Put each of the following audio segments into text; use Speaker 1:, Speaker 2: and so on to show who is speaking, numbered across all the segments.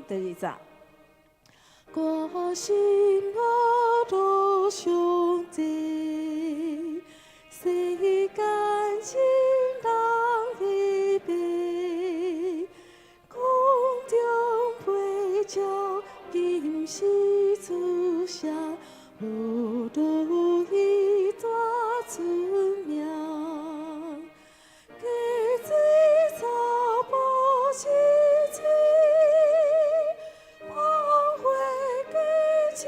Speaker 1: 第二節。掛心阿羅上帝，世間情人的悲，空中飛鳥金絲出聲，無路伊大出名。溪水草無一水，芳花果一枝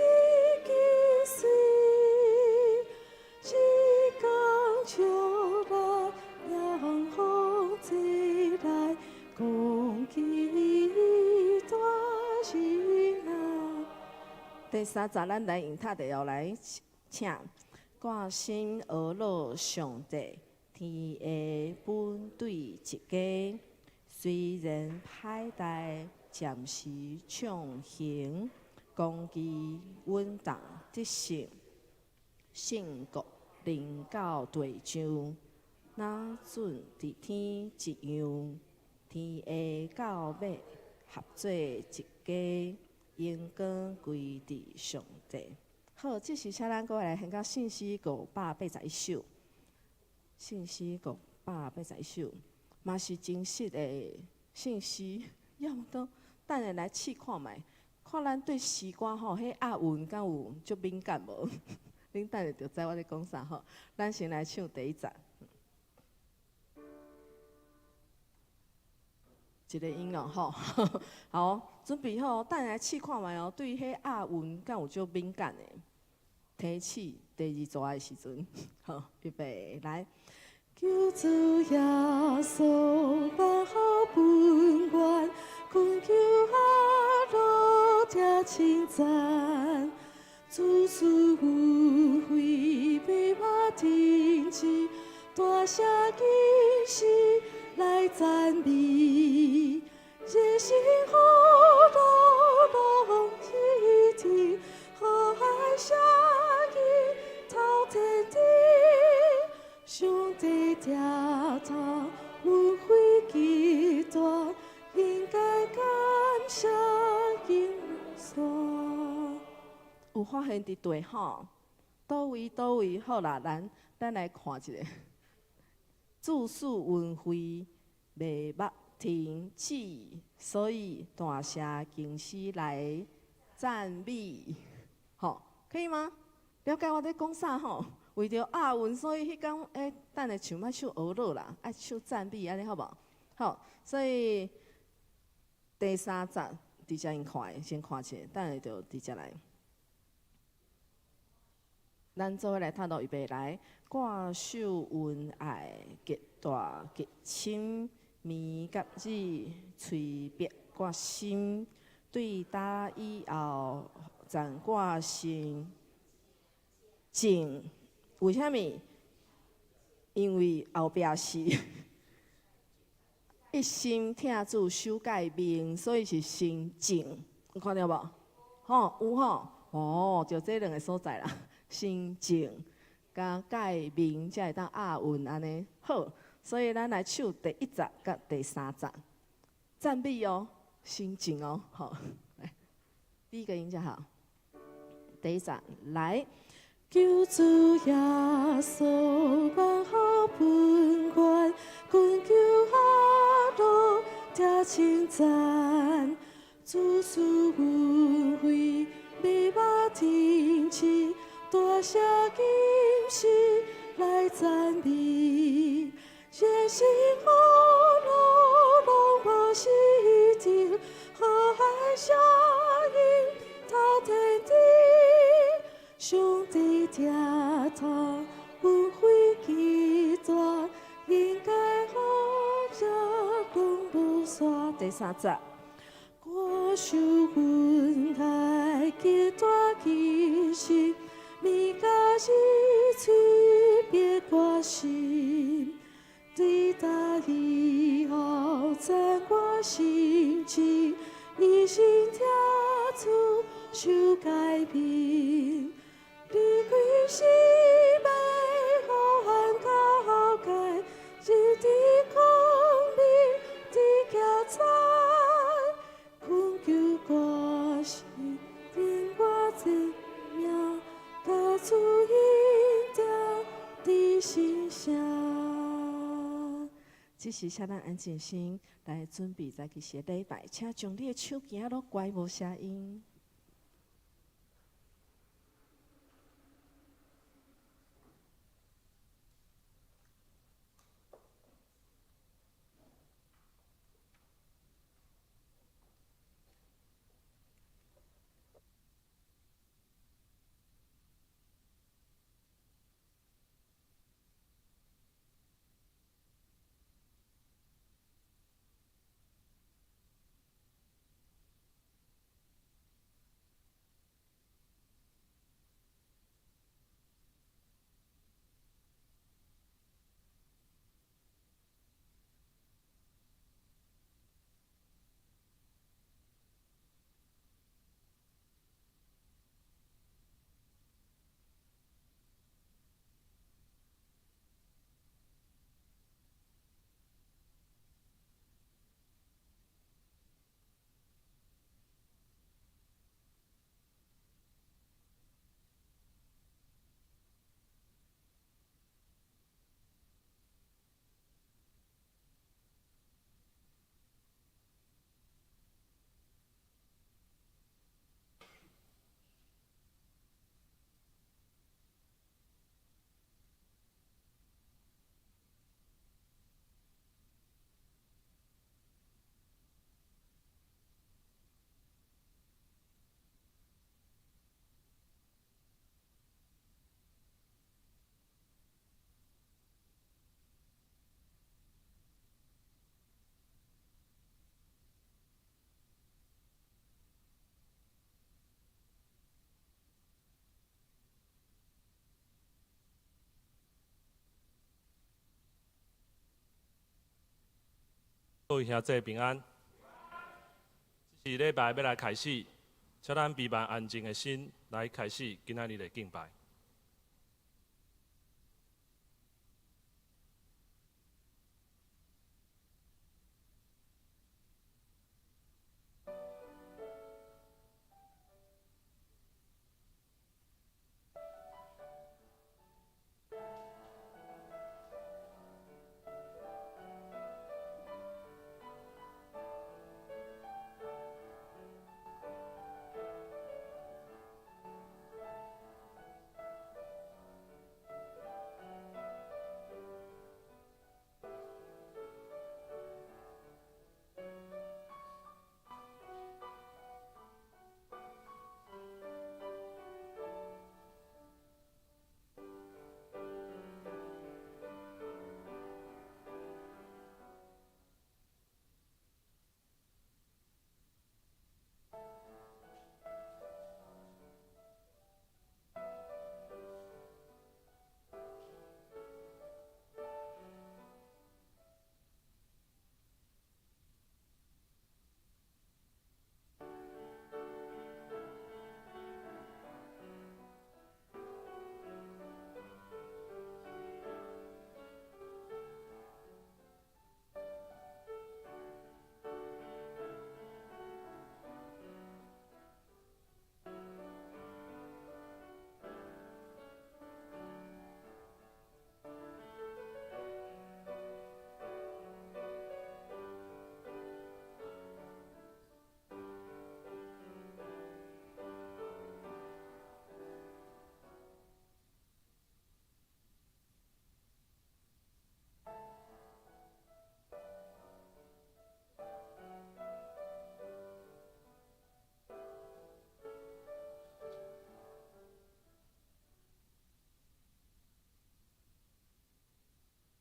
Speaker 1: 穗，日光照來陽風吹來，講起大人啊。第三節，咱來用塔地後來請掛心呵咾上帝，天下本對一家，雖然歹代暫時暢行，攻擊穩當得勝，勝國臨到地上，若準佇天一樣，天下到尾合做一家，榮光歸佇上帝。好，這時請咱閣來現到聖詩581首，聖詩五百八十一首，嘛是真實的聖詩，要毋都等下來試看覓，看咱對詩歌吼，彼押韻敢有足敏感無？恁等下就知我咧講啥吼。咱先來唱第一節，一個音樂吼，好，準備好，等下來試看覓哦。對彼押韻敢有足敏感的？提起第二段的時陣，好，預備來。求主耶穌萬好本願，懇求阿羅聽稱讚，主賜恩惠袂馬停止，大聲金詩來讚美，熱心呵咾攏一天，和藹聲音透天地，上帝疼疼恩惠極大，應該感謝永無煞。有發現佇對吼？佗位佗位好啦，咱來看一下。主賜恩惠袂捌停止，所以大聲經詩來讚美，吼，可以嗎？了解我咧講啥吼？為著押韻，所以彼工等下唱莫唱呵咾啦，愛唱讚美按呢好無？好，所以第三節佇遮𪜶看，先看一下，等下就佇遮來。咱做伙來讀落預備來，掛受恩愛極大極深，綿甲耳催逼掛心，對打以後讚掛心靜。為啥物？因為後壁是一心疼主守誡命，所以是先靜。有看著無？吼，有吼？哦，就這兩个所在啦。先靜佮誡命才會當押韻按呢。好，所以咱來唱第一節佮第三節，讚美哦，先靜哦，好，來，第一個音就好。第一節來，求主耶穌萬好本願，懇求阿羅聽稱讚，主賜恩惠袂捌停止。大聲金詩來讚美，熱心呵咾攏無息停，和藹聲音透天地，上帝疼疼恩惠極大，應該好這攏無煞。第三節，掛受恩愛極大極深。物甲日催別掛心，對打以後讚我心情，一心疼主守誡命，離開是美好安告誡，日佇光明佇徛在，懇求講一聲。這時，請咱安靜心來準備再去寫禮拜，請將你的手機仔攏關無聲音。
Speaker 2: 各位兄弟平安。這是禮拜欲來開始，請咱閉目安靜的心來開始今仔日的敬拜。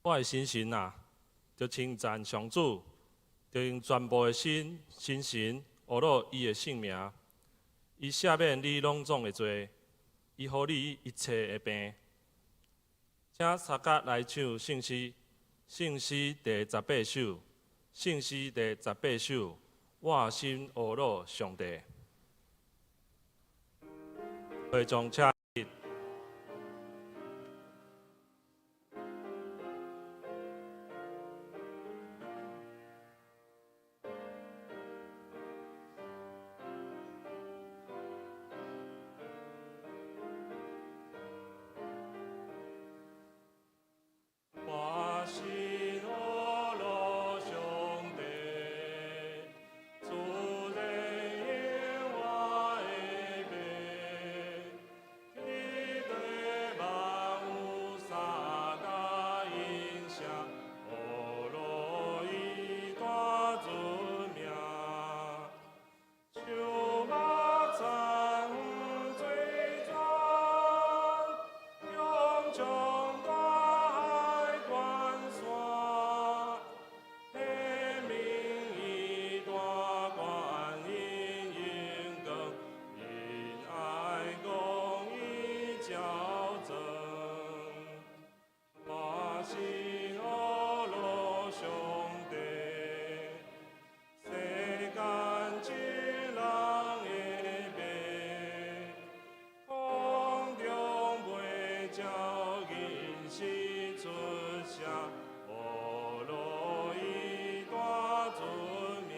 Speaker 2: 我的心神啊，著稱讚上主，著用全部的心心神呵咾伊的聖名。伊赦免你攏總的罪，醫好你一切的病。請相佮來唱聖詩，聖詩第十八首，聖詩第十八首，我心呵咾上帝。會眾請。謝呵咾伊大尊名。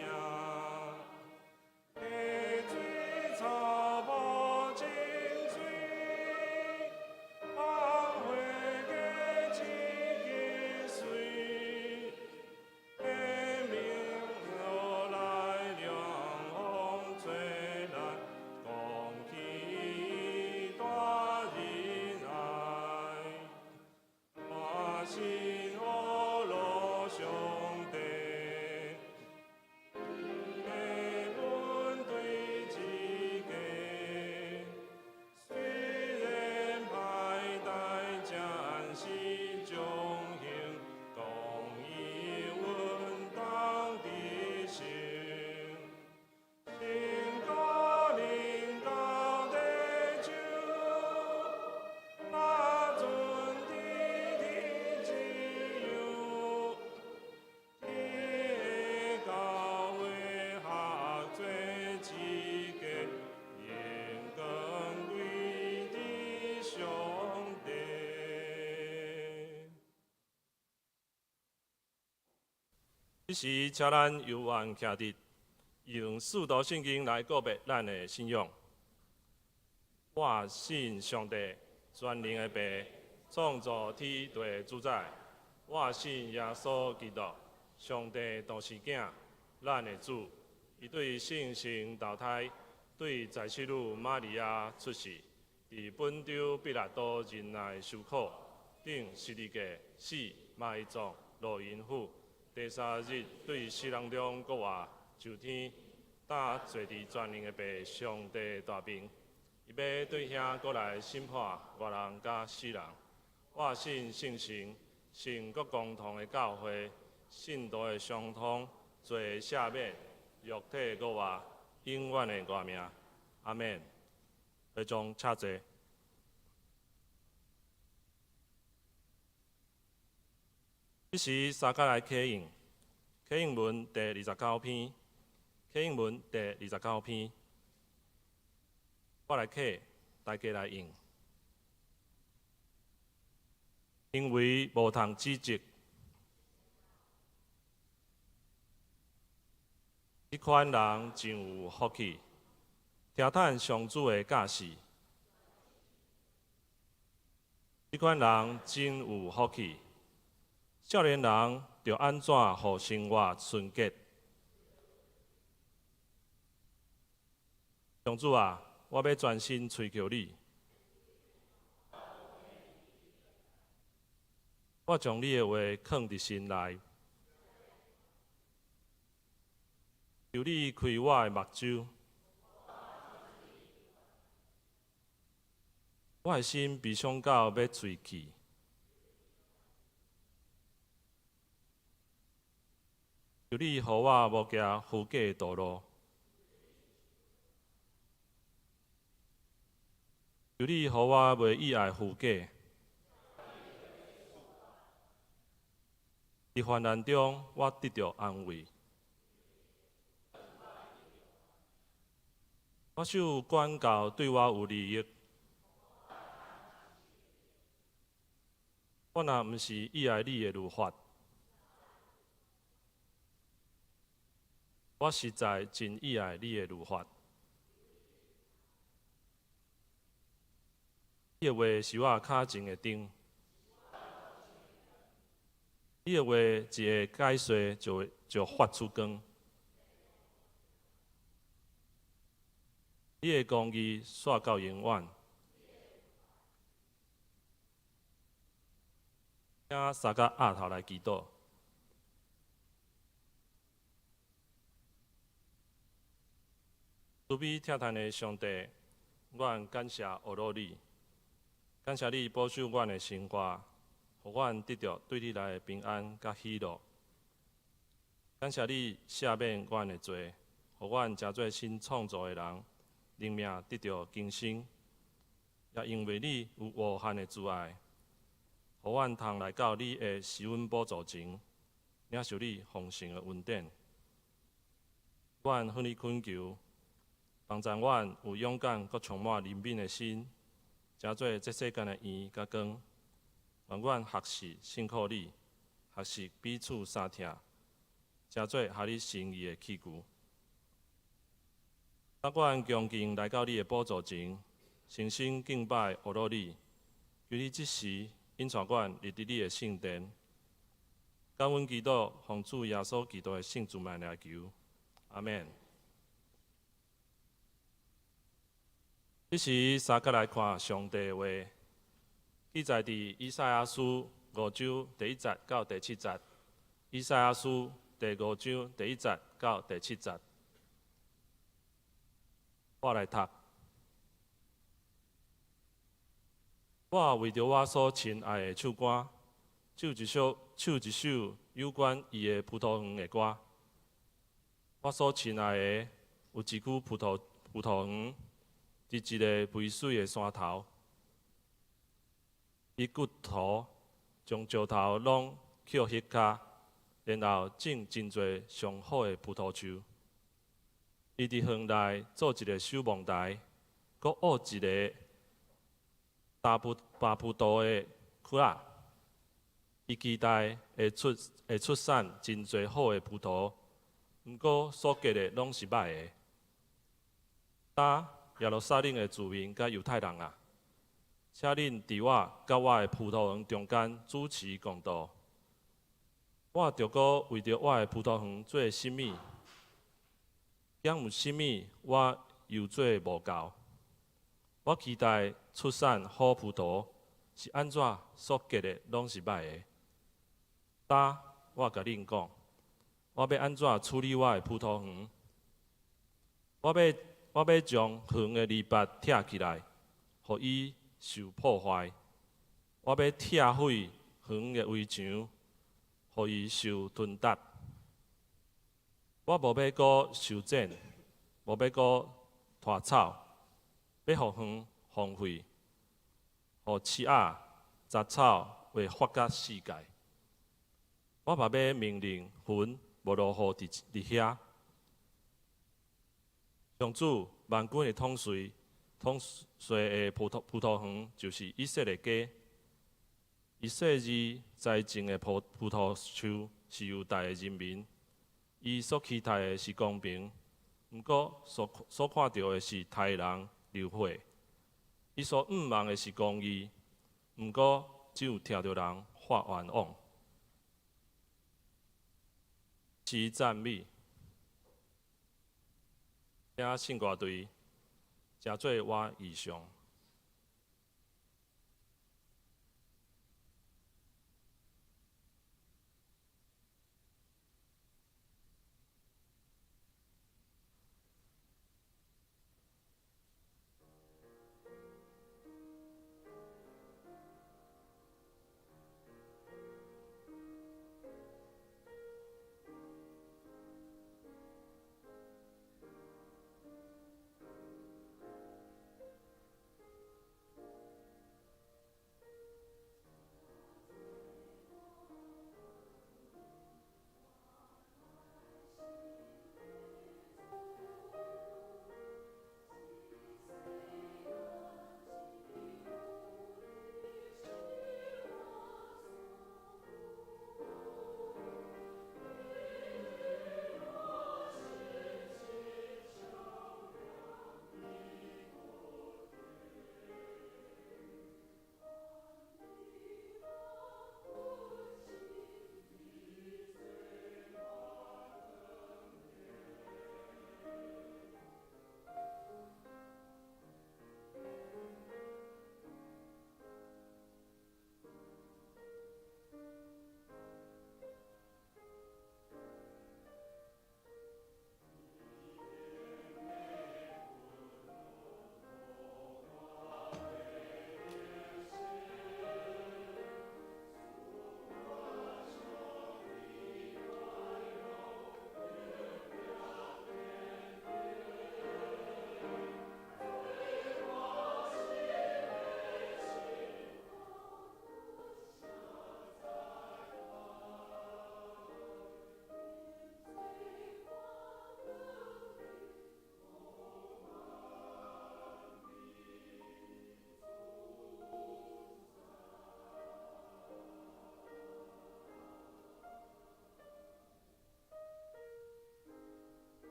Speaker 2: 溪水草木真媠，芳花加一枝穗。下面落來涼風吹來，講起伊大仁愛。我信呵咾上帝，父阮對一家，雖然歹代才是將行，公義阮當得勝。聖膏臨到地球，把尊天地自由，天的教會合做一家，榮光歸佇上帝。
Speaker 3: 這時，請咱猶原徛佇，用使徒信經來告白咱的信仰。我信上帝，全能的父，創造天地的主宰。我信耶穌基督，上帝獨生囝，咱的主。伊對聖神投胎，對在妻女瑪利亞出世，佇本丟彼拉多忍耐受苦，釘十字架死，埋葬，落陰府。第三日對死人中復活，上天，搭坐佇全能的父上帝大爿。伊欲對遐閣來審判活人佮死人。我信聖神，聖國共同的教會，聖徒的相通，罪赦免，肉體復活，永遠的活命。阿們。會眾請坐。這時，三甲來啟應，啟應文第29篇，啟應文第29篇，我來啟，大家來應。因為無通指責，這款人真有福氣，聽趁上主的教示。這款人真有福氣。少年人著按怎予生活純潔？上主啊，我欲專心追求你。我將你的話囥佇心內，求你開我的目睭。我的心悲傷到欲墜去。求你予我無行虛假的道路，求你予我袂意愛虛假。佇患難中，我得著安慰。我受管教對我有利益。我若毋是意愛你的律法，我實在真意愛你的律法。你的話是我跤前的燈，你的話一下解說就會就發出光。你的公義煞到永遠。請三甲額頭來祈禱。慈悲疼嘆的上帝，阮感謝呵咾你，感謝你保守阮的生活，予阮得著對你來的平安佮喜樂。感謝你赦免阮的罪，予阮成做新創造的人，靈命得著更新。也因為你有無限的慈愛，予阮通來到你的施恩寶座前，領受你豐盛的恩典。阮向你懇求，幫助阮有勇敢閣充滿憐憫的心，成做這世間的鹽佮光。願阮學習信靠你，
Speaker 2: 學習彼此相疼，成做合你心意的器具。當阮恭敬來到你的寶座前，誠心敬拜阿羅你，求你這時引帶阮入佇你的聖殿。感恩祈禱，奉主耶穌基督的聖主名來求，阿們。這時，相佮來看上帝的話，記載佇以賽亞書五章第一節到第七節。以賽亞書第五章第一節到第七節，我來讀。我為著我所親愛的唱歌，唱一首有關伊的葡萄園的歌。我所親愛的有一區葡萄園，佇一个肥水的山頭，伊掘土，將石頭攏抾彼跤，然後種真濟上好的葡萄樹。伊佇園內做一个守望台，閣挖一个拔葡萄的窟仔。伊期待會出產真濟好的葡萄，毋過所結的攏是䆀的。今耶路撒冷的子民佮猶太人啊，請恁佇我佮我的葡萄園中間主持公道。我著閣為著我的葡萄園做啥物？敢有啥物我猶做無夠？我期待出產好葡萄，是按怎所結的攏是䆀的？今我共恁講，我欲按怎處理我的葡萄園？我欲將園的籬笆拆起來，予伊受破壞；我欲拆毀園的圍牆，予伊受吞踏。我無欲閣修剪，無欲閣拖草，欲予園荒廢，予刺仔、雜草會發甲四界。我嘛欲命令雲無落雨佇遐。上主萬軍的統帥的葡萄園就是以色列家。伊細緻栽種的葡萄樹是猶大的人民。伊所期待的是公平，毋過所看著的是刣人流血。伊所向望的是公義，毋過只有聽著人發冤枉。詩讚美，請聖歌隊，成做我異象。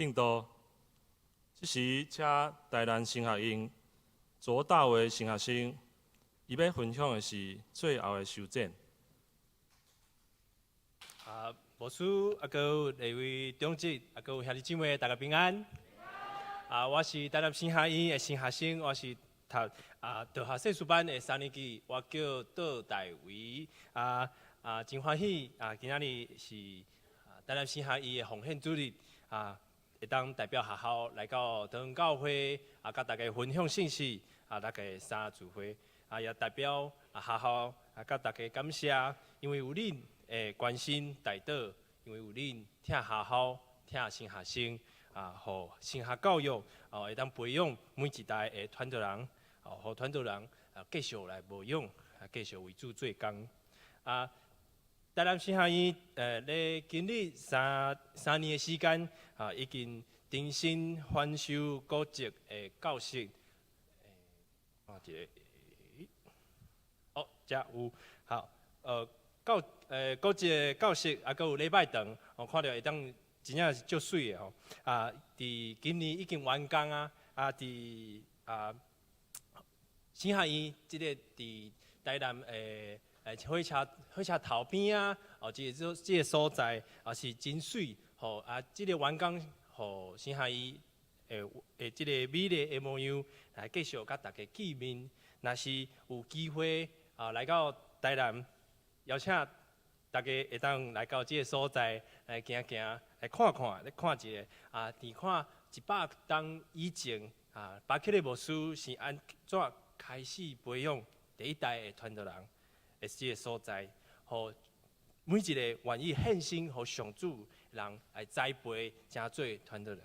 Speaker 2: 證道。這時，請台南神學院卓大維神學生，伊欲分享的是最後的修剪。
Speaker 4: 啊，牧師，啊，閣有兩位長執，啊，閣有兄弟姊妹，大家平安。啊，我是台南神學院的神學生，我是讀道學碩士班的三年級，我叫杜大維。真歡喜啊，今仔日是台南神學院的奉獻主日啊，會當代表學校來到桃園教會啊，佮大家分享信息啊，大家三聚會啊，也代表學校啊，佮大家感謝，因為有恁的關心代禱，因為有恁疼學校、疼神學生啊，予神學教育哦，會當培養每一代的傳道人，哦，予傳道人啊繼續來牧養，啊繼續為主做工啊。台南神學院咧經歷三年的時間啊，已經重新翻修古蹟的教室。看一下，哦，遮有好，古蹟的教室，啊，閣有禮拜堂，哦，看著會當真正是足媠的吼。啊，佇今年已經完工啊，啊，佇神學院這个佇台南的火車頭邊啊，哦，這個所在啊是真媠，吼啊，這个完工，予神學院的這個美麗的模樣來繼續佮大家見面。若是有機會啊來到台南，邀請大家會當來到這个所在來行行，來看看，來看一下啊，佇看100冬以前啊，巴克利牧師是按怎開始培養第一代的傳道人的這个所在，予每一個願意獻身予上主的人來栽培，成做傳道人。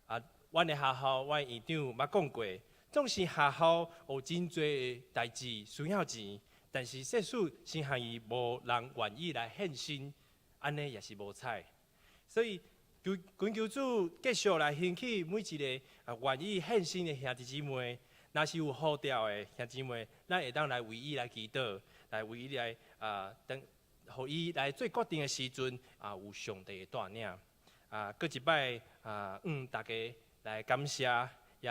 Speaker 4: 啊，阮的學校，阮院長捌講過，縱使學校有真濟代誌需要錢，但是設使神學院無人願意來獻身，按呢也是無彩。所以求懇求主繼續來興起每一个願意獻身的兄弟姊妹。若是有呼召的兄弟姊妹，咱會當來為伊來祈禱，來為伊來啊，等，予伊來做決定的時陣啊，有上帝的帶領。啊，閣一擺啊，大家來感謝，也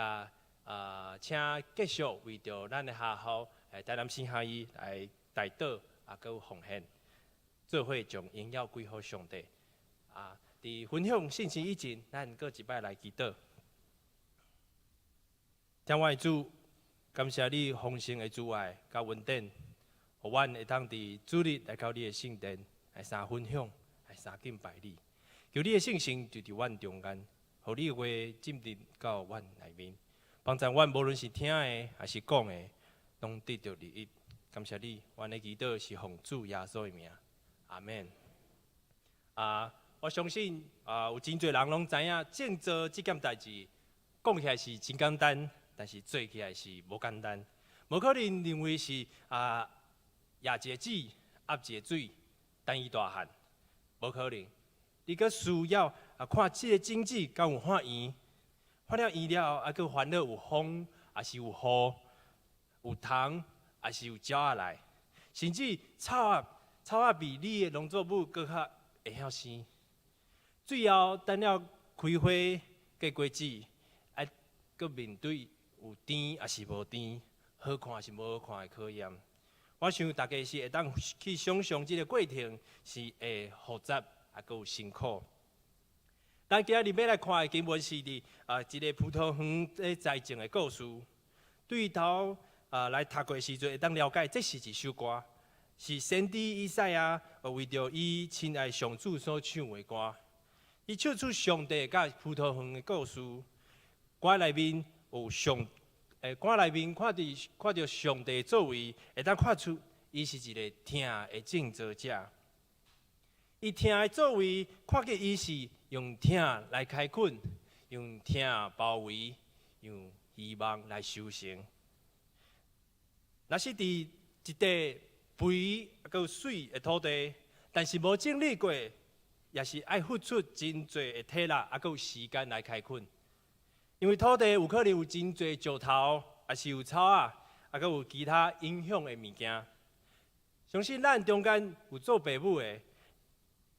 Speaker 4: 請繼續為著咱的學校，台南神學院來代禱，啊，閣有奉獻，做伙將榮耀歸予上帝。啊，佇分享信息以前，咱閣一擺來祈禱。天父主，感謝你豐盛的慈愛佮恩典，予阮會當佇主日來到你的聖殿來相分享，來相敬拜你。求你的聖神就佇阮中間，予你的話進入到阮內面，幫助阮無論是聽的抑是講的，攏得著利益。感謝你，阮的祈禱是奉主耶穌的名，阿門。啊，我相信啊，有真濟人攏知影種稻這件代誌，講起來是真簡單，但是做起來是無簡單。無可能認為是啊，壓一個籽，壓一個水，等伊大漢，無可能。你閣需要啊，看這个種子敢有發圓，發了圓了後，啊，閣煩惱有風，抑是有雨，有蟲，抑是有鳥仔來，甚至草仔，草仔比你的農作物閣較會曉生。最後等了開花結果子，啊，閣面對有甜抑是無甜，好看抑是無好看的考驗。我想大家是會當去想象這个過程是會複雜，啊，閣有辛苦。咱今日欲來看的經文是佇一个葡萄園咧栽種的故事。對頭來讀過時陣，會當了解這是一首歌，是先知以賽亞為著伊親愛上主所唱的歌。伊唱出上帝佮葡萄園的故事。歌內面有上，歌內面看著上帝作為，會當看出伊是一个疼的種稻者。伊疼的作為，看見伊是用疼來開墾，用疼包圍，用希望來收成。若是佇一塊肥閣媠的土地，但是無整理過，也是愛付出真濟的體力，啊，閣有時間來開墾。因為土地有可能有真濟石頭，抑是有草仔，啊，閣有其他影響的物件。相信咱中間有做爸母的，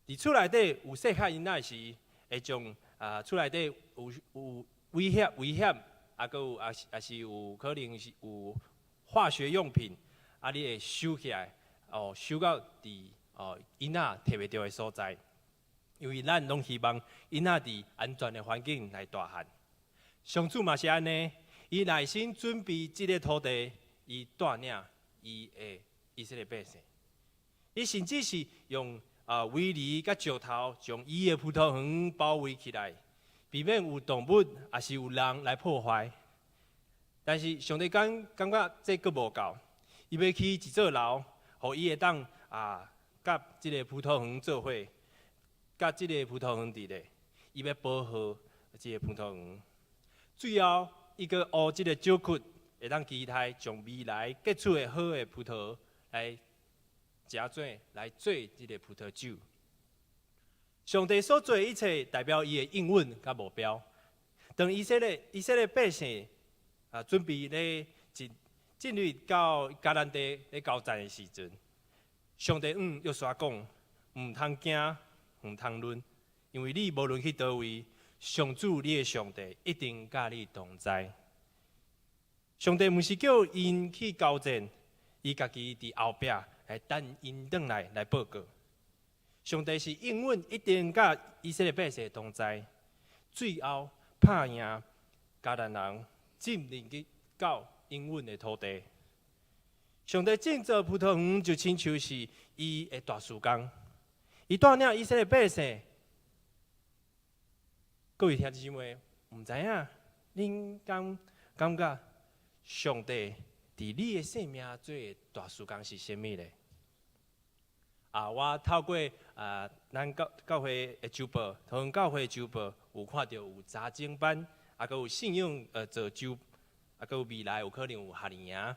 Speaker 4: 佇厝內底有細漢囡仔時，會將啊，厝內底有危險危險，啊，閣有抑是有可能是有化學用品，啊，你會收起來，哦，收到佇哦囡仔提袂著的所在，因為咱攏希望囡仔佇安全的環境來大漢。上主嘛是按呢，伊耐心準備這个土地，伊帶領伊的以色列百姓，伊甚至是用啊圍籬佮石頭將伊的葡萄園包圍起來，避免有動物抑是有人來破壞。但是上帝講感覺這閣無夠，伊欲起一座樓，予伊會當啊，佮這个葡萄園做伙，佮這个葡萄園佇咧，伊欲保護這个葡萄園。最後，伊閣挖這个石窟，會當期待將未來結出的好的葡萄來食做來做這个葡萄酒。上帝所做的一切，代表伊的應允佮目標。當以色列百姓啊準備咧進入到迦南地咧交戰的時陣，上帝向約書亞講：毋通驚，毋通論，因為你無論去佗位，上主你的上帝一定佮你同在。上帝毋是叫𪜶去交戰，伊家己佇後壁來等𪜶轉來來報告。上帝是應允一定佮以色列百姓同在，最後拍贏迦南人，進入去到應允的土地。上帝建造葡萄園就親像是伊的大事工，伊帶領以色列百姓。各位兄弟姊妹，毋知影恁敢感覺上帝佇你的生命做的大事工是啥物咧？啊，我透過啊，咱教會的週報，桃園教會的週報，有看著有查經班，啊，閣有信仰造就，啊，閣有未來有可能有夏令營，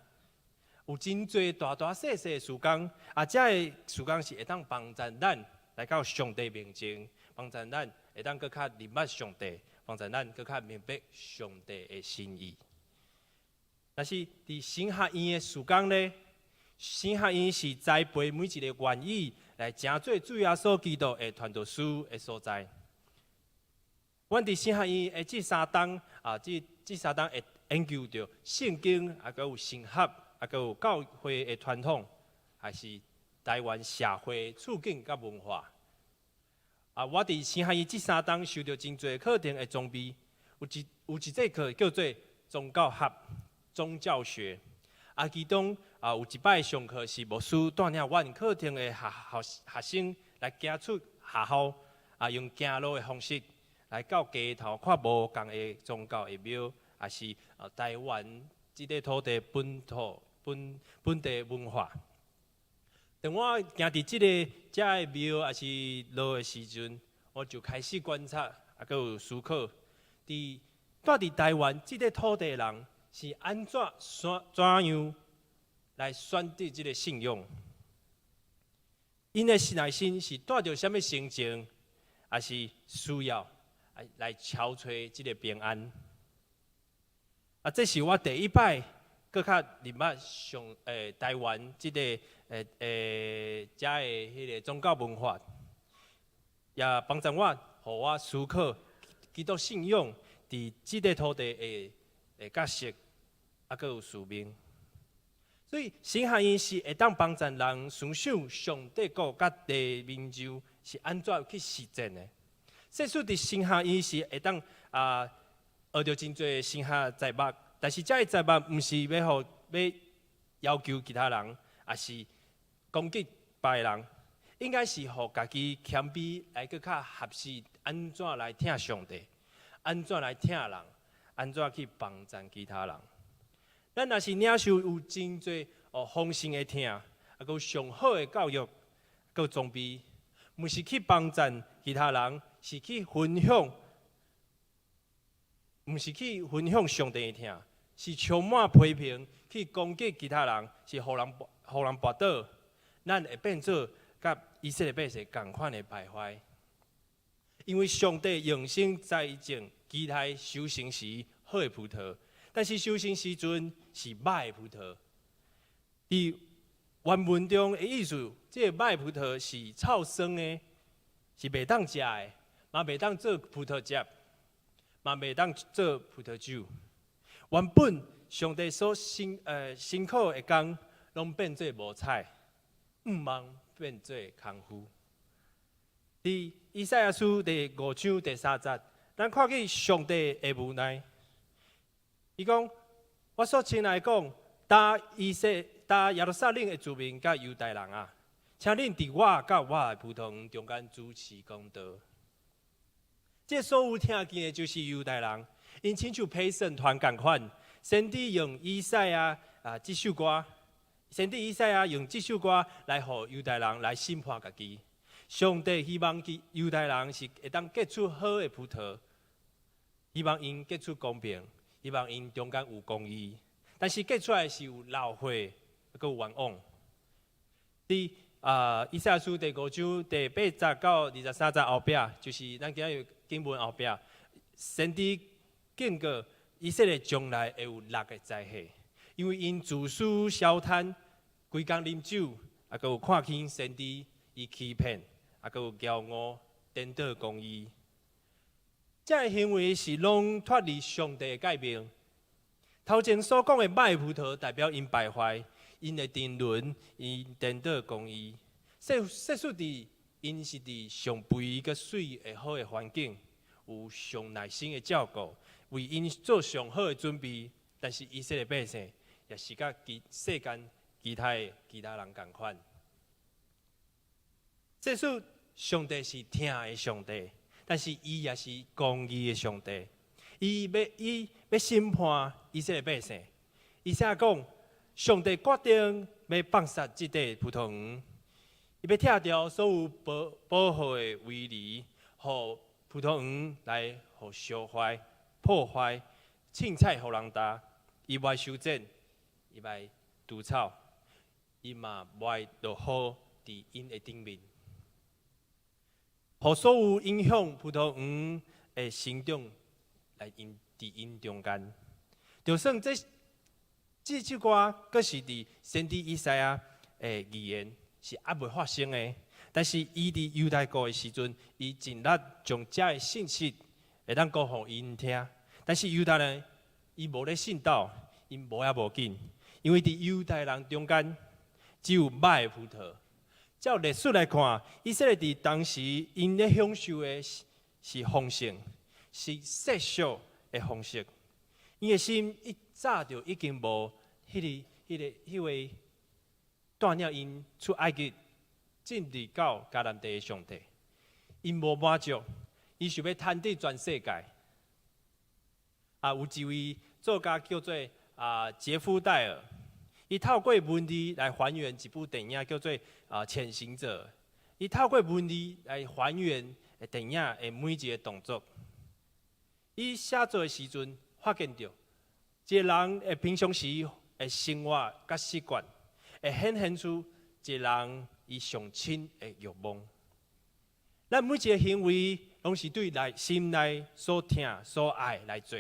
Speaker 4: 有真濟大大細細的事工，啊，這个事工是會當幫助咱來到上帝面前，幫助咱會當閣較認捌上帝，幫助咱閣較明白上帝的心意。但是佇神學院的事工咧，神學院是栽培每一个願意來成做主耶穌基督的傳道師的所在。阮佇神學院的這三冬啊，這三冬會研究著聖經，啊，閣有神學，啊，閣有教會的傳統，還是台灣社會處境佮文化。啊，我佇神學院這三冬受著真濟課程的裝備，有一節課叫做宗教學、宗教學。啊，其中啊有一擺上課是牧師帶領阮課程的學生來行出學校，啊，用行路的方式來到街頭看無仝的宗教的廟，抑是啊台灣這个土地本土本地文化。當我行佇這个遮的廟抑是路的時陣，我就開始觀察，啊，閣有思考，佇住佇台灣這个土地的人是按怎選怎樣來選擇這个信仰？𪜶的內心是帶著啥物心情，抑是需要來求揣這个平安？啊，這是我第一擺閣較認捌上台灣這个遮的彼个宗教文化，也幫助我，予我思考基督信仰佇這个土地的角色，啊，閣有使命。所以神學院是會當幫助人思想上帝國佮地民州是按怎去實踐的。即使佇神學院是會當啊學著真濟神學材物，但是這个材物毋是欲予欲要求其他人，抑是攻擊別人，應該是予家己謙卑來閣較學習按怎來疼上帝，按怎來疼人，按怎去幫助其他人。咱若是領受有真濟哦豐盛的疼，啊，閣有上好的教育，閣有裝備，毋是去幫助其他人，是去分享，毋是去分享上帝的疼，是充滿批評去攻擊其他人，是予人跋倒，咱會變做佮以色列百姓仝款的敗壞。因為上帝用心栽種期待收成時好的葡萄。但是收成時陣是歹的葡萄。佇原文中的意思，這个歹葡萄是臭酸的，是袂當食的，嘛袂當做葡萄汁。嘛袂當做葡萄酒。原本上帝所辛苦的工，攏變做無彩，向望變做空虛。佇以賽亞書第五章第三節，咱看見上帝的無奈。伊講：我所親愛講，噠耶路撒冷的子民佮猶大人啊，請恁佇我佮我的葡萄園中間主持公道。這所有聽見的，就是猶大人，𪜶親像陪審團仝款，先知用以賽亞啊這首歌，先知以賽亞用這首歌來予猶大人來審判家己。上帝希望其猶大人是會當結出好的葡萄，希望𪜶結出公平，希望𪜶中間有公義，但是結出來是有流血，閣有冤枉。佇以賽亞書第五章第八節到23節後壁，就是咱今日經文後壁，先知警告以色列將來會有六个災禍，因為𪜶自私消貪，規工啉酒，啊，閣有看輕先知，伊欺騙。啊，閣有驕傲、顛倒公義，這个行為是攏脫離上帝的誡命。頭前所講的歹葡萄，代表𪜶敗壞，𪜶的沉淪，𪜶顛倒公義。說說佇𪜶是佇上肥閣媠的好的環境，有上耐心的照顧，為𪜶做上好的準備。但是以色列百姓也是佮其世間其他的其他人仝款。這說上帝是疼的上帝，但是伊也是公義的上帝。伊欲審判以色列百姓。以賽亞講，上帝決定欲放殺這塊葡萄園，伊欲拆掉所有保護的圍籬，予葡萄園來予燒壞、破壞、凊彩予人踏。伊無愛修剪，伊無愛除草，伊嘛無愛落雨佇𪜶的頂面。予所有影響葡萄園的成長來𪜶佇𪜶中間，就算這首歌，閣是佇先知以賽亞的預言是猶未發生的，但是伊佇猶大國的時陣，伊盡力將這个信息會當講予𪜶聽。但是猶大人伊無咧信道，𪜶無也無緊，因為佇猶大人中間只有歹的葡萄。照歷史來看，以色列佇當時𪜶咧享受的是豐盛，是世俗的方式。𪜶的心一早就已經無彼位帶領𪜶出埃及進入到迦南地的上帝。𪜶無滿足，伊想欲貪得全世界。有一位作家叫做傑夫戴爾。伊透過文字來還原一部電影，叫做《潛行者》。伊透過文字來還原電影的每一个動作。伊寫作的時陣，發現著一個人的平常時的生活佮習慣，會顯現出一個人伊上深的慾望。咱每一个行為，攏是對內心內所疼所愛來做，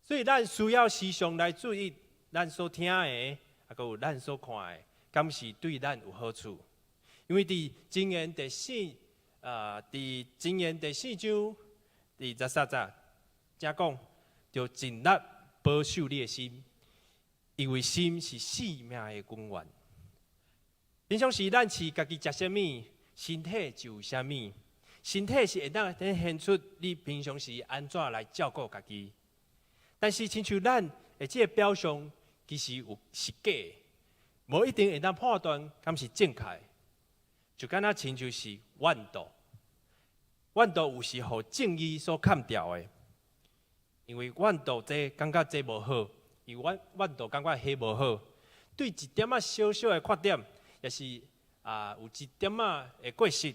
Speaker 4: 所以咱需要時常來注意咱所聽的，啊，閣有咱所看的，敢是對咱有好處？因為佇箴言第四啊，佇箴言第四章第十三節，遮講，著盡力保守你的心，因為心是性命的根源。平常時咱飼家己食啥物，身體就有啥物。身體是會當顯現出你平常時按怎來照顧家己。但是親像咱的這个表象，其實有是假的，無一定會當判斷敢是正確的。就敢若親像是怨妒，怨妒有時予正義所砍掉的，因為怨妒這感覺這無好，伊怨妒感覺彼無好，對一點仔小小的缺點，也是有一點仔的過失，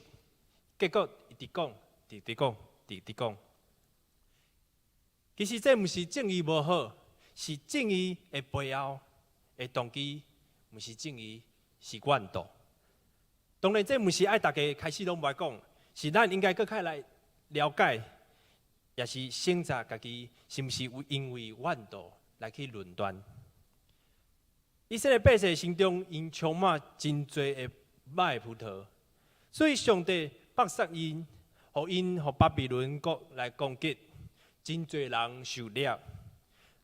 Speaker 4: 結果一直講，直直講，直直講。其實這毋是正義無好，是正義的背後的動機，毋是正義，是怨妒。當然，這毋是愛逐家開始攏無愛講，是咱應該閣較來了解，也是省察家己是毋是有因為怨妒來去論斷。以色列百姓心中𪜶充滿真濟的歹葡萄，所以上帝放殺𪜶，予𪜶予巴比倫國來攻擊，真濟人受掠，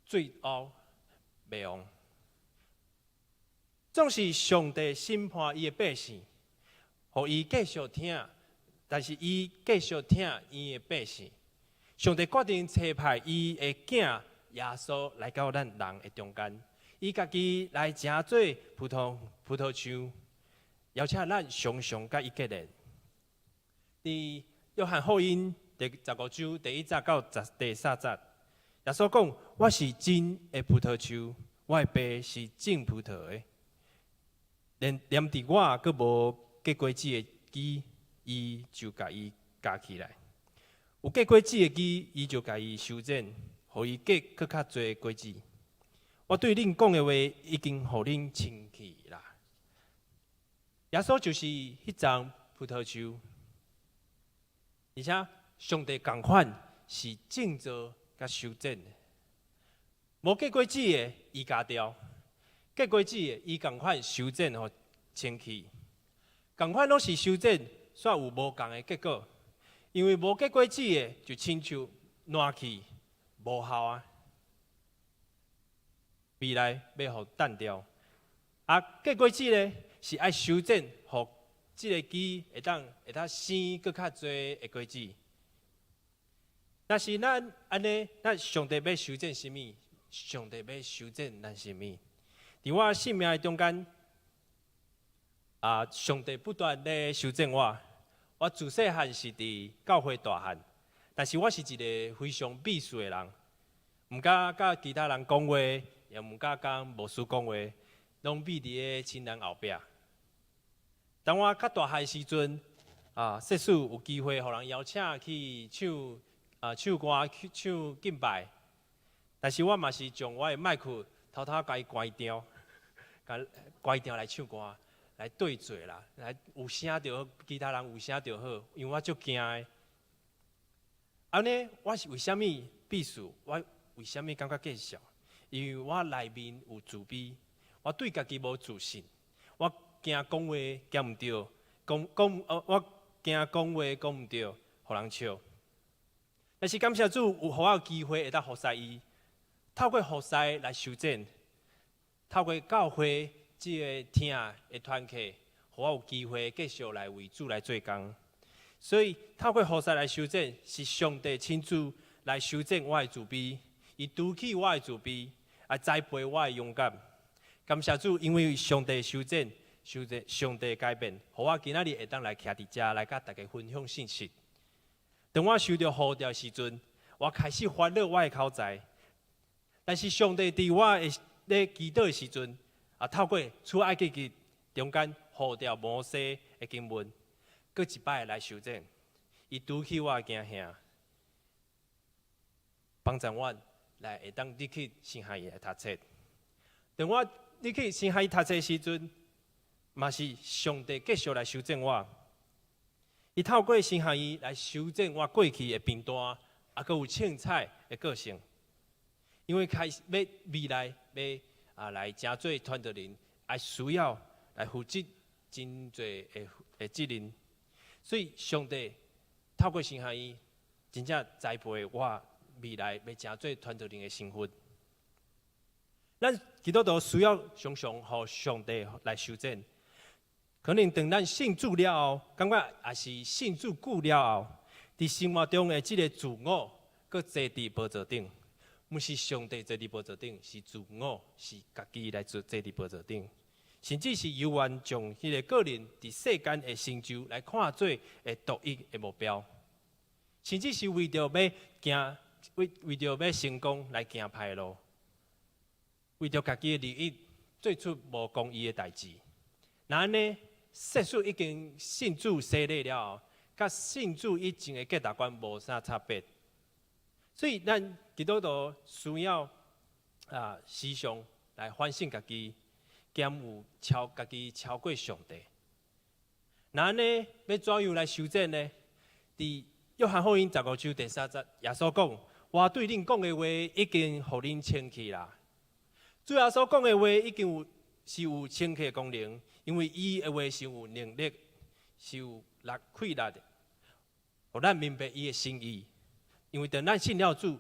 Speaker 4: 最後滅亡。總是上帝審判伊的百姓，予伊繼續疼，但是伊繼續疼伊的百姓。上帝決定差派伊的囝耶穌來到咱人的中間，伊家己來成做葡萄樹，邀請咱常常佮伊結連。佇約翰福音第15章第1節到第3節，耶穌講：我是真的葡萄樹，我的爸是種葡萄的。連佇我閣無結果子的枝，伊就共伊鉸起來；有結果子的枝，伊就共伊修剪，予伊結閣較濟果子。我對恁講的話，已經予恁清氣啦。耶穌就是彼叢葡萄樹，而且上帝仝款是種造佮修剪的，無結果子的，伊鉸掉；結果子的，伊仝款修剪予清氣。仝款攏是修剪，煞有無仝的結果。因為無結果子的，就親像爛去，無效啊。未來欲予擲掉。啊，結果子咧是愛修剪，予這个枝會當生閣較濟的果子。若是咱按呢，咱上帝欲修剪啥物？上帝欲修剪咱啥物？佇我生命的中間，啊，上帝不斷咧修剪我。我自細漢是佇教會大漢，但是我是一个非常避世的人，毋敢佮其他人講話，也毋敢佮牧師講話，攏秘佇咧親人後壁。當我較大漢時陣，啊，說使有機會予人邀請去唱歌去唱敬拜，但是我嘛是將我的麥克偷偷共伊關掉，共關掉來唱歌，來對坐啦，來有聲就好，其他人有聲就好，因為我足驚的。按呢，我是為啥物避世？我為啥物感覺見笑？因為我內面有自卑，我對家己無自信，我驚講話講毋對，講講呃，我驚講話講毋對，予人笑。但是感謝主，有予我有機會會當服侍伊，透過服侍來修剪，透過教會這个疼的團契，予我有機會繼續來為主來做工。所以透過服侍來修剪，是上帝親自來修剪我的自卑，伊除去我的自卑，來栽培我的勇敢。感謝主，因為上帝修剪、修剪、上帝改變，予我今仔日會當來徛佇遮來佮大家分享信息。當我收著呼召的時陣，我開始煩惱我的口才。但是上帝佇我的咧祈禱的時陣，啊，透過出埃及記中間呼召摩西的經文，閣一擺來修剪，伊除去我的驚嚇，幫助我來會當入去神學院來讀冊。當我入去神學院讀冊時陣，嘛是上帝繼續來修剪我。伊透過神學院來修剪我過去的貧惰，啊，閣有凊彩的個性。因為開始欲未來欲啊來成做傳道人，愛需要來負責真濟的責任，所以上帝透過神學院，真正栽培我未來欲成做傳道人的身份。咱基督徒需要常常予上帝來修剪。可能當咱信主了後，感覺也是信主久了後，佇生活中的這个自我，閣坐佇寶座頂，毋是上帝坐佇寶座頂，是自我，是家己來坐佇寶座頂，甚至是猶原將彼个個人佇世間的成就來看做的獨一的目標，甚至是為著欲行，為著欲成功來行歹路，為著家己的利益，做出無公義的代誌。若按呢，說使已經信主洗禮了後，佮信主以前的價值觀無啥差別。所以咱基督徒需要啊，時常來反省家己，兼有超家己超過上帝。若按呢，欲怎樣來修剪呢？佇約翰福音15章第3節，耶穌講：我對恁講的話已經予恁清氣啦。主耶穌講的話已經有是有清氣的功能，因為伊的話是有能力，是有力氣力的，予咱明白伊的心意。因為當咱信了主，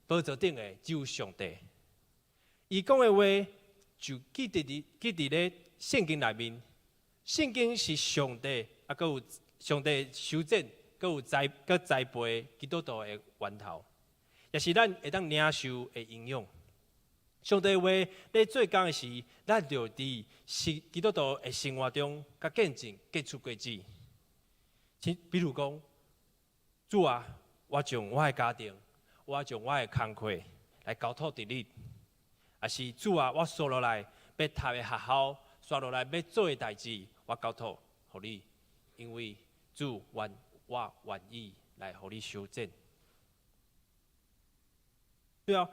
Speaker 4: 宝座顶的只有上帝。伊讲的话就记伫咧圣经内面。圣经是上帝啊，阁有上帝修剪，阁有栽阁栽培基督徒的源头，也是咱会当领受的营养。上帝话咧做工的时，咱就伫是基督徒的生活中，佮见证结出果子。比如讲，主啊，我将我的家庭，我将我的工课来交托伫你；抑是主啊，我紲落来欲读的学校，紲落来欲做的代志，我交托予你，因为主愿我愿意来予你修剪。对啊，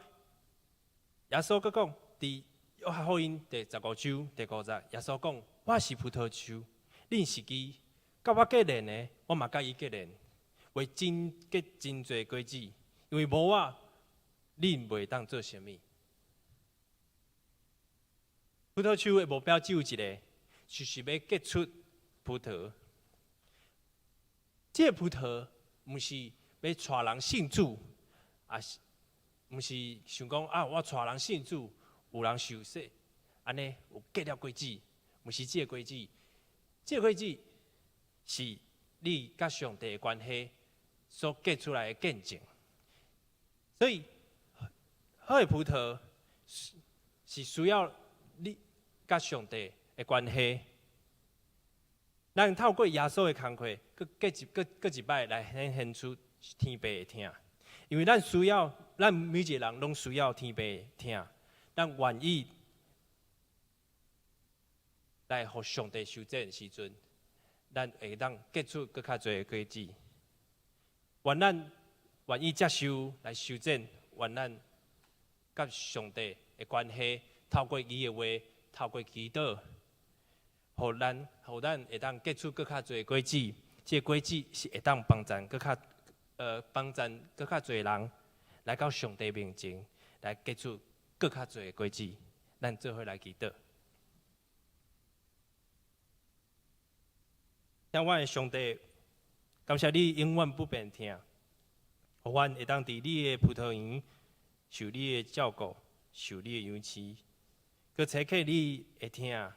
Speaker 4: 耶稣阁讲，伫约翰福音第15章第5节，耶稣讲：我是葡萄树，恁是枝，佮我结连的，我嘛佮伊结连，会真结真济果子，因为无我，恁袂当做啥物。葡萄树的目标只有一个，就是欲结出葡萄。这个葡萄毋是欲𤆬人信主，抑是毋是想讲啊，我𤆬人信主，有人受洗，按呢有结了果子，毋是这个果子。这个果子是你佮上帝的关系所结出来的见证。所以，好的葡萄是需要你佮上帝的关系。咱透过耶稣的工课，阁结一阁阁一摆来显现出天父的疼，因为咱需要，咱每一个人拢需要天父的疼，咱愿意来予上帝修剪的时阵，咱会当结出阁较济的果子。愿咱愿意接受来修剪，愿咱佮上帝的关系，透过伊的话，透过祈祷，予咱会当结出阁较济果子。这个果子是会当帮助阁较济人来到上帝面前，来结出阁较济的果子。咱做伙来祈祷。亲爱的上帝，感谢你永远不变疼，予阮会当伫你的葡萄园受你的照顾，受你的养饲，阁差遣你的疼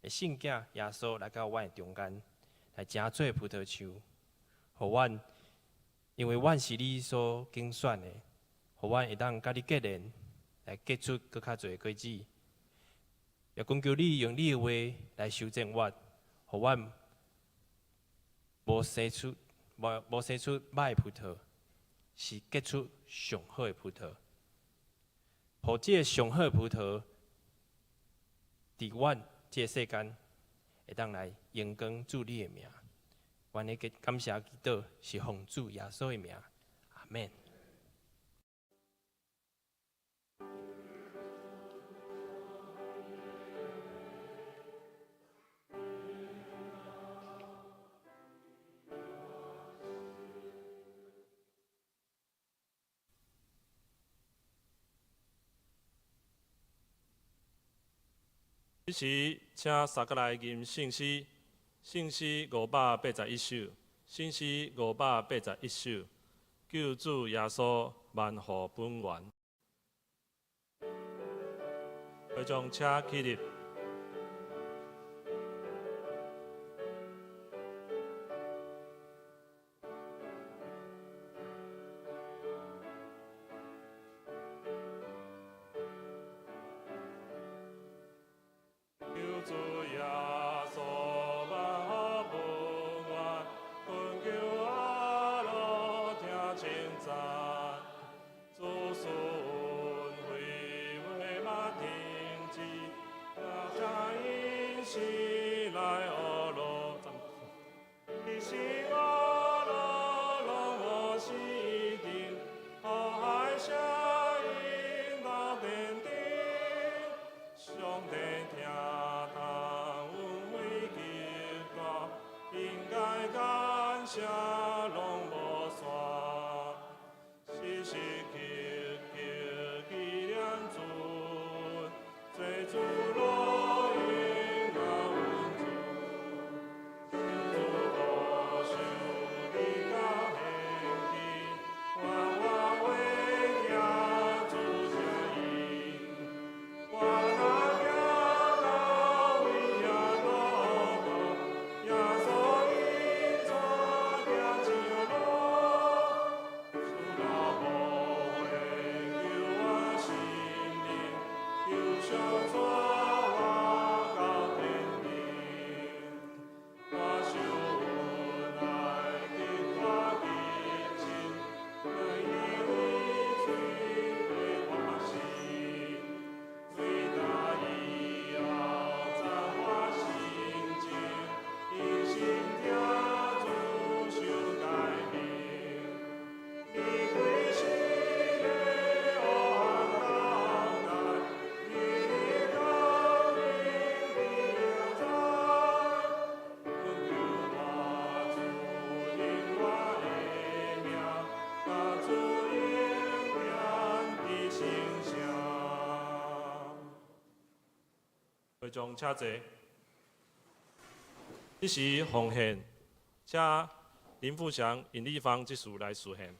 Speaker 4: 的圣子耶稣来到阮的中间，来成做葡萄树，予阮，因为阮是你所拣选的，予阮会当佮你结连，来结出阁较济果子。也恳求你用你的话来修正我，予阮无生出歹葡萄，是结出上好的葡萄。予这个上好的葡萄，伫阮这个世间，会当来荣光主你的名。阮的感谢祈祷是奉主耶稣的名，阿们。
Speaker 2: 彼时，请三个来吟圣诗，圣诗581首，圣诗581首，救主耶稣万福本源。会众请起立。救主耶稣万福本源，恳求阿罗听称赞，子孙惠话嘛停止，耶会众请坐。这时奉献，请林富祥、尹丽芳执事来示献。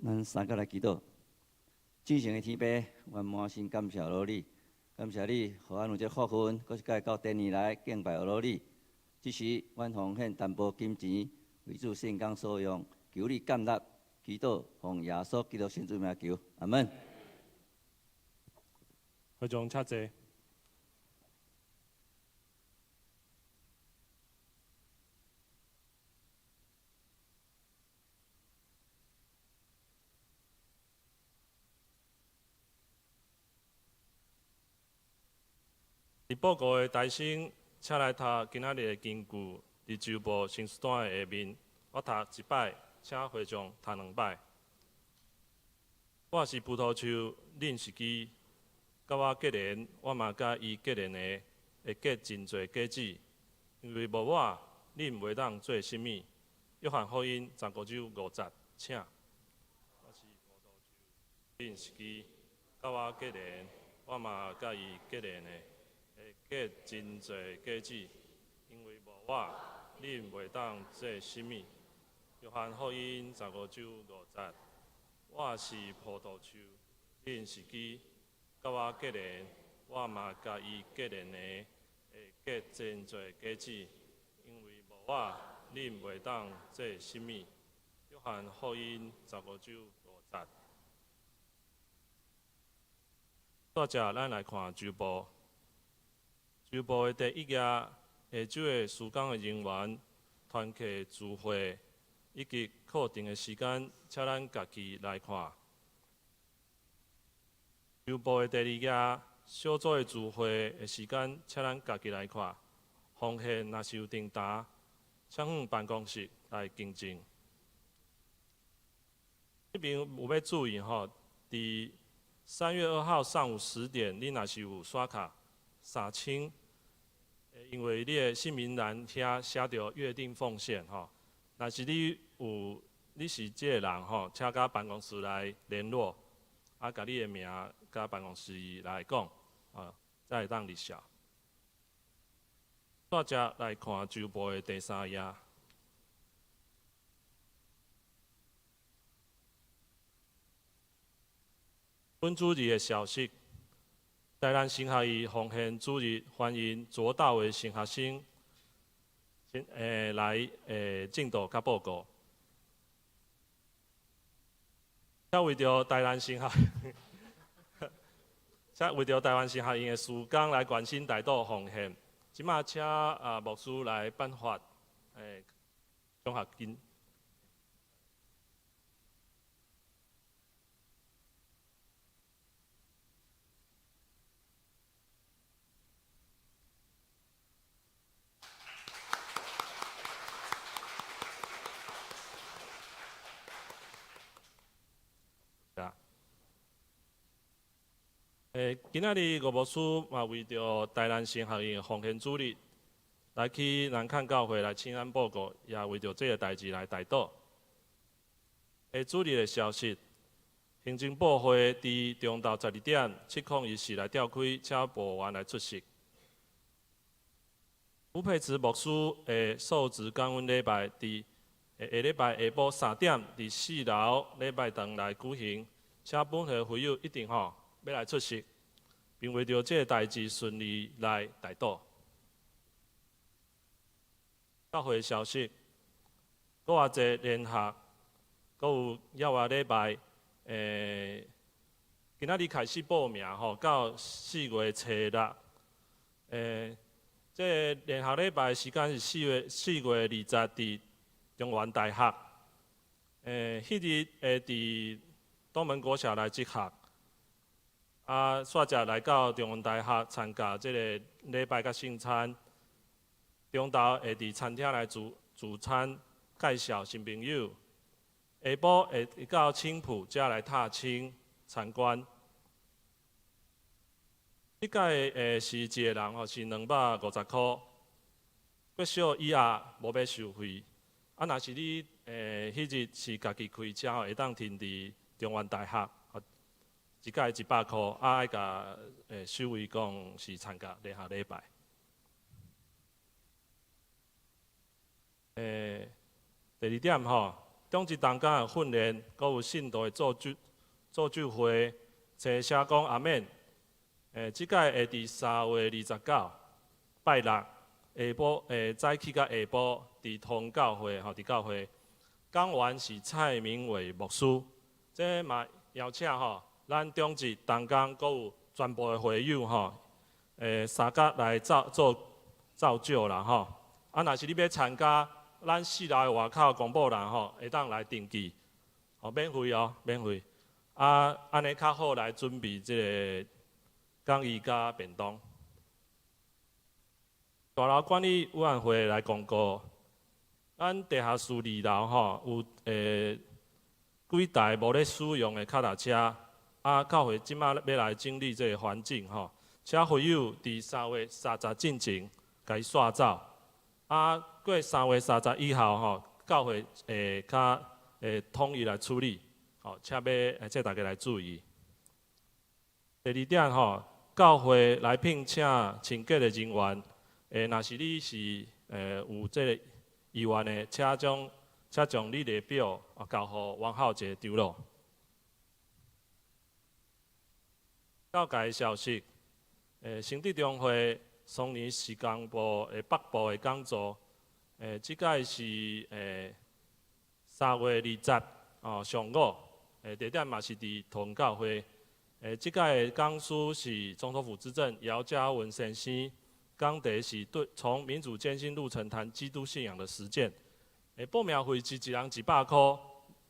Speaker 5: 咱三个来祈祷。至圣的天父，阮满心感谢罗你，感谢你，予阮有这福分，阁一摆到殿里来敬拜阿罗你。这时，阮奉献淡薄金钱，为主圣工所用，求你感纳，祈祷，奉耶稣基督圣主名求，阿门。
Speaker 2: 会众请坐。伫报告的台生，请来读今仔日的经句，伫周报新书单的下面，我读一摆，请会众读两摆。我是葡萄树，恁是枝，佮我结连，我嘛佮伊结连的，会结真济果子，因为无我，恁袂当做啥物。约翰福音15章5节，请。我是葡萄树，恁是枝，佮我结连，我嘛佮伊结连的。会结真济果子，因为无我，恁袂当做啥物。约翰福音15章5节，我是葡萄树，恁是枝，佮我结连，我嘛佮伊结连的，会结真济果子，因为无我，恁袂当做啥物。约翰福音15章5节。煞者，咱来看周报。周报的第一页，下昼的事工的人员、团契聚会以及课程的时间，请咱家己来看。周报的第二页，小组的聚会的时间，请咱家己来看。奉獻若是有訂單，請向辦公室來更正。這邊有欲注意吼，佇3月2號上午10點，你若是有刷卡3000，因為你的姓名欄遐寫著約定奉獻吼，若是你有你是這个人吼，請佮辦公室來聯絡，啊，共你的名佮辦公室來講，啊，才會當入數。煞接來看週報的第三頁。本主日的消息，台南神學院奉獻主日歡迎卓大偉神學生，來證道佮報告。請為著台南神學，請為著台灣神學院的事工來關心代禱奉獻。這馬請牧師來頒發獎學金。今仔日吳牧師嘛為著台南神學院奉獻主日來去南崁教會來請安報告，也為著這个代誌來代禱。主日的消息，行政部會佇中晝12點701室來召開，請部員來出席。吳佩慈牧師的受職感恩禮拜，佇下禮拜下晡3點，佇4樓禮拜堂來舉行，請本會會友一定吼欲來出席，並為著這个代誌順利來代禱。教會消息，閣偌濟聯合，閣有猶外禮拜，今仔日開始報名吼，到4月初六。這个聯合禮拜時間是4月20，佇中原大學。彼日會佇東門國小來集合。啊，煞接來到中原大學參加這个禮拜佮聖餐。中晝會佇餐廳來聚餐，介紹新朋友。下晡會到青埔遮來踏青參觀。這屆是一个人吼是250箍，國小以下無欲收費。啊，若是你彼日是家己開車吼，會當停佇中原大學，一屆100箍，啊愛共守衛講是參加聯合禮拜。第二點吼，長執同工的訓練，閣有信徒的造就會，請寫講阿們。這屆會佇3月29，拜六下晡，早起到下晡，佇通教會吼，佇教會，講員是蔡明偉牧師，這嘛邀請吼，咱長執同工閣有全部的會友吼，相佮來造做造就啦吼。啊，若是你欲參加，咱4樓的外口公布欄吼，會當來登記，吼，免費哦，免費。啊，按呢較好來準備這个講義佮便當。大樓管理委員會來公告，咱地下室2樓吼有幾台無咧使用的腳踏車，啊，教會這馬欲來整理這个環境吼，請會友佇3月30進前共伊煞走。啊，過3月30以後吼，教會會較會統一來處理，吼，請欲請大家來注意。第二點吼，教會來聘請清潔的人員，若是你是有這个意願的，請將履歷表交予王浩杰長老。教界消息，成德中會雙年事工部的北部的講座，這屆是3月20哦上午，地點嘛是佇桃園教會。這屆的講師是總統府資政姚嘉文先生，講題是對從民主艱辛路程談基督信仰的實踐。報名費是一人100箍，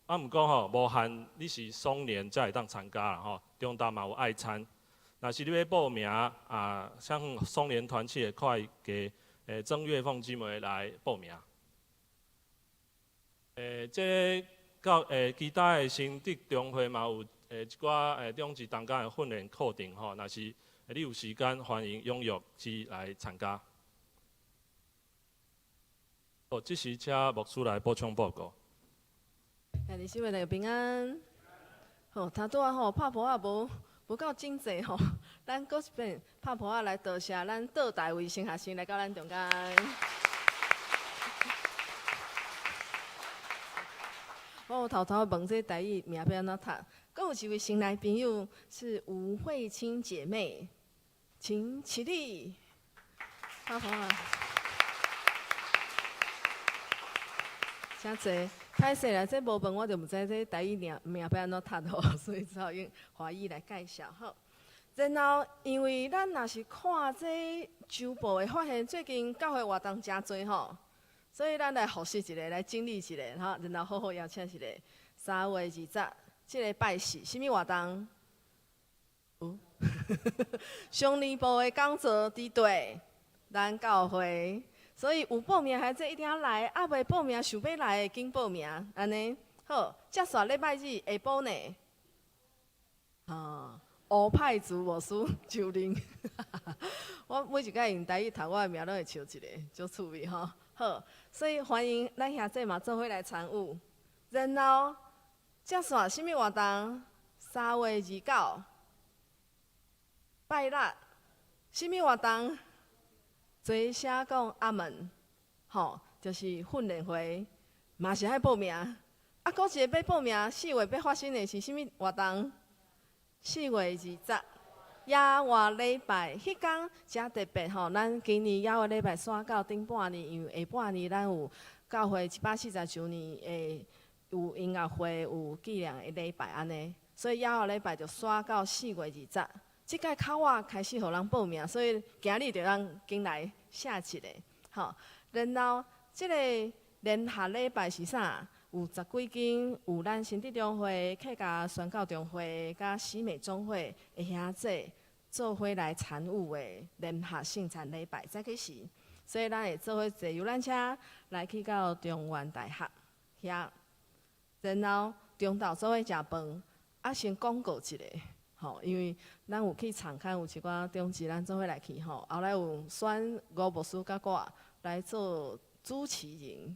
Speaker 2: 啊，毋過吼無限你是雙年才會當參加啦吼，中晝嘛有愛餐。若是你欲報名啊，像雙聯團契的會計曾月鳳姊妹來報名。這個到其他的新竹中會嘛有一寡長執同工的訓練課程吼，若是你有時間，歡迎踴躍去來參加。好，這時請牧師來補充報告。
Speaker 1: 兄弟姊妹大家平安。好，頭拄仔吼拍噗仔無無夠整齊吼，咱閣一遍拍噗仔來多謝咱倒大位新學生來到咱中間。我有偷偷問這台語名欲按怎讀？閣有一位新來朋友是吳慧清姐妹，請起立。拍噗仔。請坐。歹勢啦，這無問我就毋知這台語名名欲按怎讀吼，所以只好用華語來介紹。好，然後因為咱若是看這週報會發現最近教會活動誠濟吼，所以咱來複習一下，來整理一下吼，然後好好邀請一下。3月20，這个拜四，啥物活動？有上年部的講座佇對咱教會。所以有報名孩子一定要來，啊未報名想欲來的緊報名，按呢好。接煞禮拜日下晡呢，啊，烏派族牧師就任。我每一擺用台語讀我的名，攏會笑一个，足趣味吼。好，所以歡迎咱兄弟嘛做伙來參與。然後接煞啥物活動？3月29，拜六，啥物活動？做寫講阿門，吼，就是訓練會，嘛是愛報名。啊，閣一個欲報名，四月欲發生的是啥物活動？4月20，野外禮拜，彼工誠特別吼。咱今年野外禮拜煞到頂半年，因為下半年咱有教會140週年的有音樂會，有紀念的禮拜按呢，所以野外禮拜就煞到4月20。這擺較晚開始予人報名，所以今日就咱緊來寫一个，吼。然後這个聯合禮拜是啥？有十幾間，有咱新竹中會、客家宣教中會、佮西美中會的兄弟做伙來參與的聯合聖餐禮拜，早起時，所以咱會做伙坐遊覽車來去到中原大學遐，然後中晝做伙食飯，啊先廣告一下。吼，因為咱有去場勘，有一寡長執，咱做伙來去吼。後來有選吳牧師佮我來做主持人。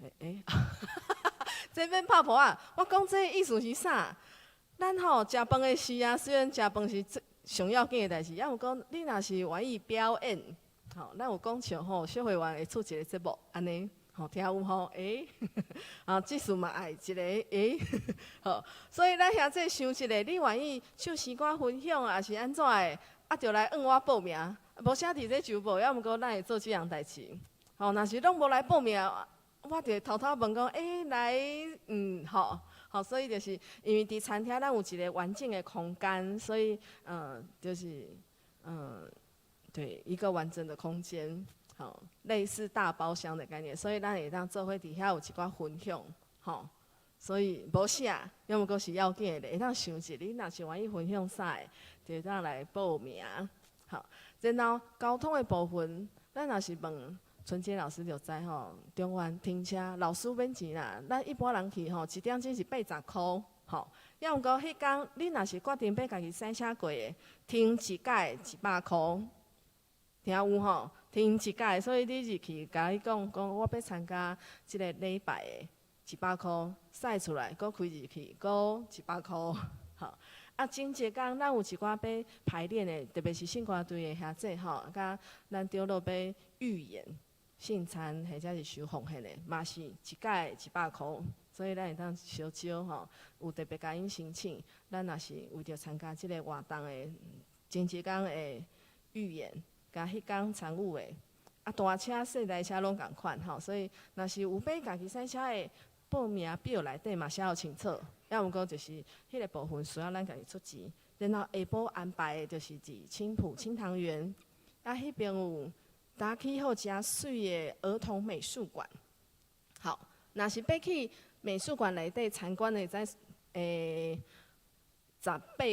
Speaker 1: 欸欸，這邊拍噗仔，我講這个意思是啥？咱吼食飯的時啊，雖然食飯是最上要緊的代誌，抑毋過你若是願意表演，吼，咱有講笑吼，小會員會出一个節目，按呢。吼，聽有吼？欸，啊，這次嘛愛一个，欸，好，所以咱兄弟想一个，你願意唱詩歌分享，抑是按怎的，啊，就來向我報名，無寫佇這週報，抑毋過咱會做這樣代誌。吼，若是攏無來報名，我就會偷偷問講，欸，來，吼，好，所以就是因為佇餐廳咱有一个完整的空間，所以，就是，對，一個完整的空間。吼，類似大包廂的概念，所以咱會當做伙佇遐有一寡分享，吼，所以無寫，抑毋過是要緊的，會當想一，你若是願意分享啥的，就會當來報名，好。然後交通的部分，咱若是問春傑老師就知吼，中原停車老師免錢啦，咱一般人去吼，一點鐘是80箍，吼。抑毋過彼工你若是決定欲家己駛車過的，停一改100箍，聽有吼？停一改，所以你入去共伊講講，我欲參加這个禮拜的，100箍駛出來，閣開入去，閣100箍，吼。啊，前一工咱有一寡欲排練的，特別是聖歌隊的兄弟吼，佮咱長老欲預演聖餐或者是收奉獻的，嘛是一改100箍，所以咱會當小招吼，有特別共𪜶申請，咱若是為著參加這个活動的前一工的預演。共彼工參與的，啊，大車、細台車攏仝款吼，所以若是有欲家己駛車的，報名表內底嘛寫予清楚。抑毋過就是彼个部分需要咱家己出錢。然後下晡安排的就是佇青埔清塘園，啊，彼邊有打起好誠媠的兒童美術館。好，若是欲去美術館內底參觀的，在18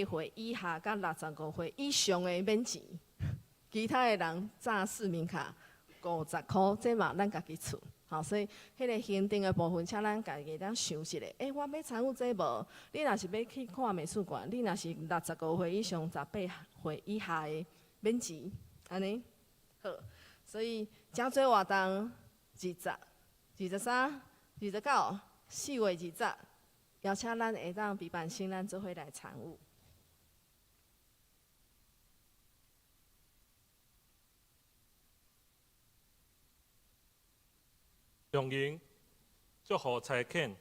Speaker 1: 歲以下佮65歲以上的免錢。其他的人紮市民卡50箍，這嘛咱家己出。吼，所以彼个行程的部分，請咱家己當想一下。欸，我欲參與這無？你若是欲去看美術館，你若是65歲以上、18歲以下的，免錢，按呢？好，所以誠濟活動，20、23、29、4月20，邀請咱會當備辦生咱做伙來參與。
Speaker 2: 長榮祝賀差遣，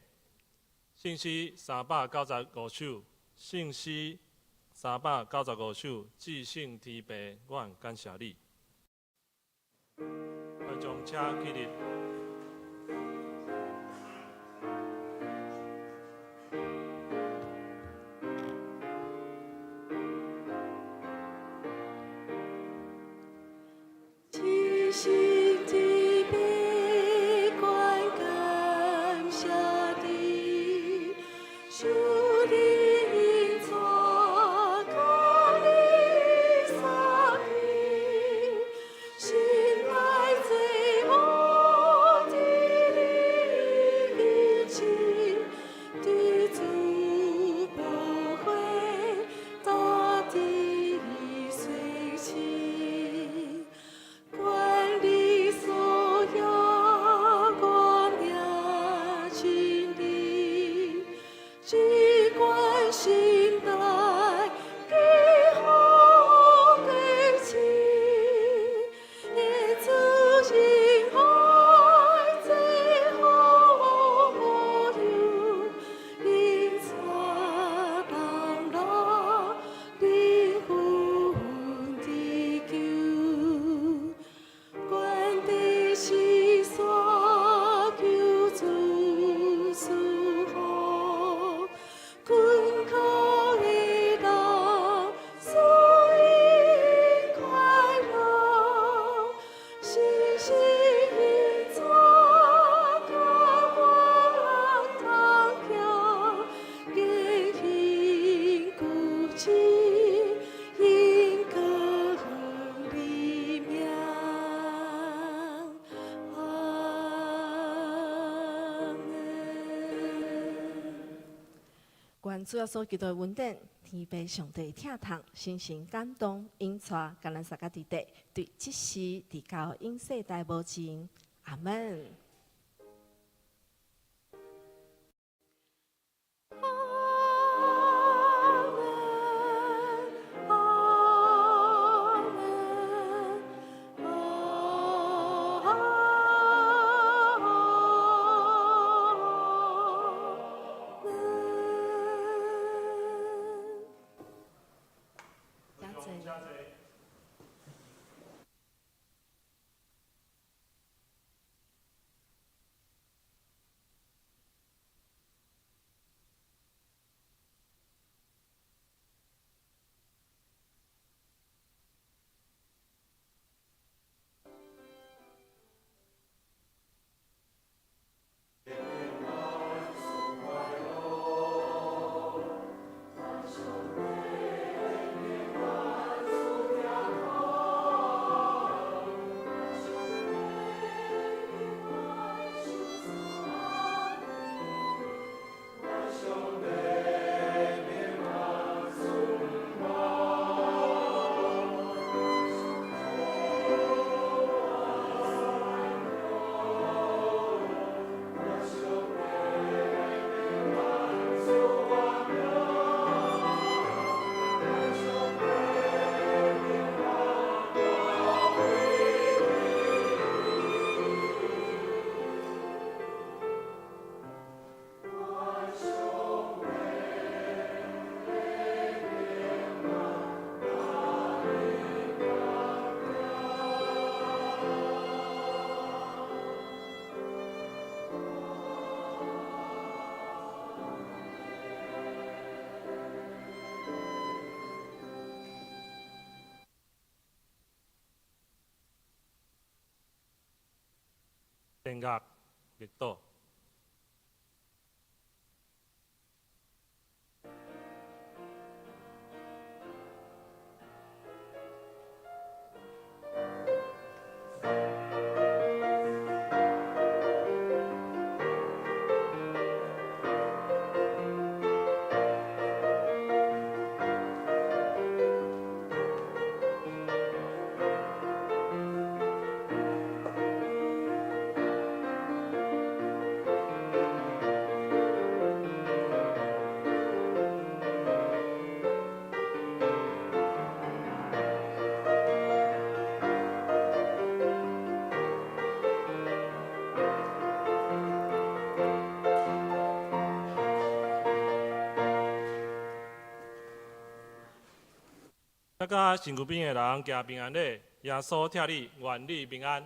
Speaker 2: 聖詩395首，聖詩395首，至聖天父，阮感謝你。觀眾請起立。
Speaker 1: 至聖天父，阮感謝你，受你引帶到你三邊，心內罪惡佇你面前，滴主寶血大地洗淨。願你所有光明真理，只管心內記好的情，的主恩愛最好保佑，引帶人來靈魂得救。願地四山求主賜福，困苦的人赐予快樂，信心引帶甲我同行，堅行古迹因光你名。阿們。願主耶穌基督的恩典，天父上帝疼痛，聖神感動，引帶，共咱三個佇底，對這時直到永世代無盡。阿門。阿們，阿們，阿們。多謝。
Speaker 2: 殿樂默禱。佮身躯邊的人行平安禮，耶穌疼你，願你平安。